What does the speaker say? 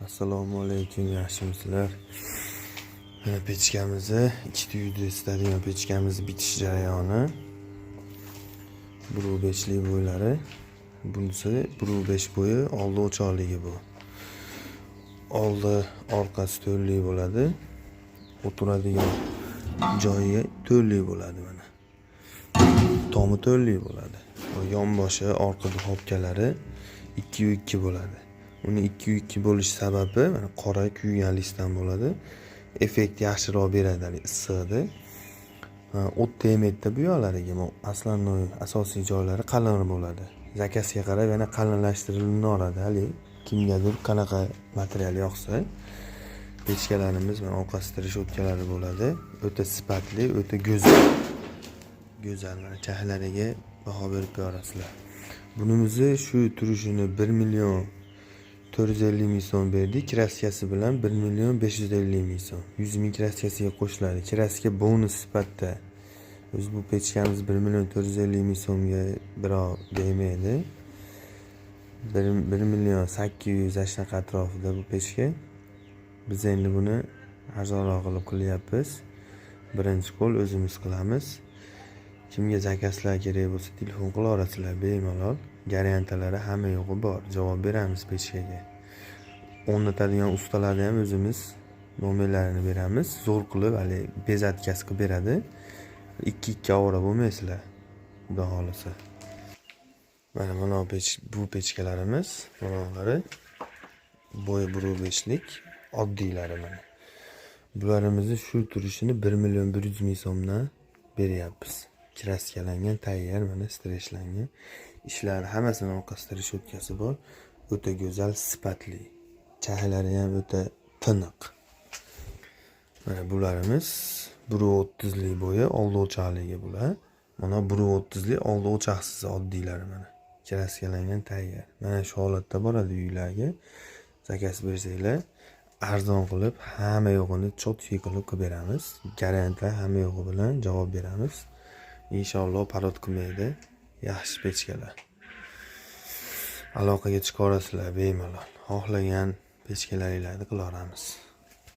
Assalomu alaykum, yaxshimisizlar? Mana pechkamizni, ikkita uyda isitadigan pechkamizni bitish jarayoni. 1,5lik bo'ylari. Bunisi 1,5 bo'yi, oldi o'choqligi bu. Oldi, orqasi to'rtlik bo'ladi. O'tiradigan joyi to'rtlik bo'ladi mana. Tomi to'rtlik bo'ladi. Yonboshi, orqa duxovkalari 2,2 bo'ladi. Uni 2,2 bo'lish sababi mana qora kuygan listdan bo'ladi. Effekt yaxshiroq beradi haligi issiqda. O't tegmaydida bu yoqlariga. Основной, asosiy joylari qalin bo'ladi. Zakazga qarab yana qalinlashtirilaveradi haligi, kimgadir qanaqa material yoqsa. Pechkalarimiz mana orqasida reshotkalari bo'ladi. O'ta sifatli, o'ta go'zal. Go'zal, mana chahlariga baho berib ko'rasizlar. Bunimizni shu turishini 1 450 ming so'm berdik. Kraskasi bilan 1 550 ming so'm. 100 ming kraskasiga qo'shiladi. Kraska bonus sifatida. O'zi bu pechkamiz 1 450 ming so'mga birov bermaydi. 1 800 million shunaqa atrofida bu pechka. Biz endi buni arzonroq qilib qilyapmiz. Birinchi qo'l o'zimiz qilamiz. Kimga zakazlar kerak bo'lsa, telefon qilaverasizlar bemalol. Garantiялari, hamma yo'g'i bor. Javob beramiz pechkaga. O'rnatadigan ustalarni ham o'zimiz nomerlarini beramiz. Zo'r qilib, haligi без отказ qilib beradi. Ikki ikki ovora bo'lmaysizlar. Xudo xohlasa. Mana pech, bu pechkalarimiz, mana bo'yi 1,5lik oddiylari mana. Bularimizni shu turishini 1 100 million so'mdan beryapmiz. Kraskalangan, tayyor, mana streshlangan. Ishlari hammasini orqasida reshotkasi bor. O'ta go'zal, sifatli. Chahlari ham o'ta tiniq. Mana bularimiz 1,30lik bo'yi, oldi o'choqligi bular. Mana 1,30lik, oldi o'choqsiz oddiylari mana. Kraskalangan, tayyor. Mana shu holatda boradi uylarga. Zakaz bersanglar, arzon qilib, hamma yo'g'ini чёткий qilib qilib beramiz. Garantiya, hamma yo'g'i bilan javob beramiz. Inshaalloh, parod qilmaydi. Yaxshi pechkalar. Aloqaga chiqaverasizlar bemalol. Xohlagan pechkalaringlarni qilaveramiz.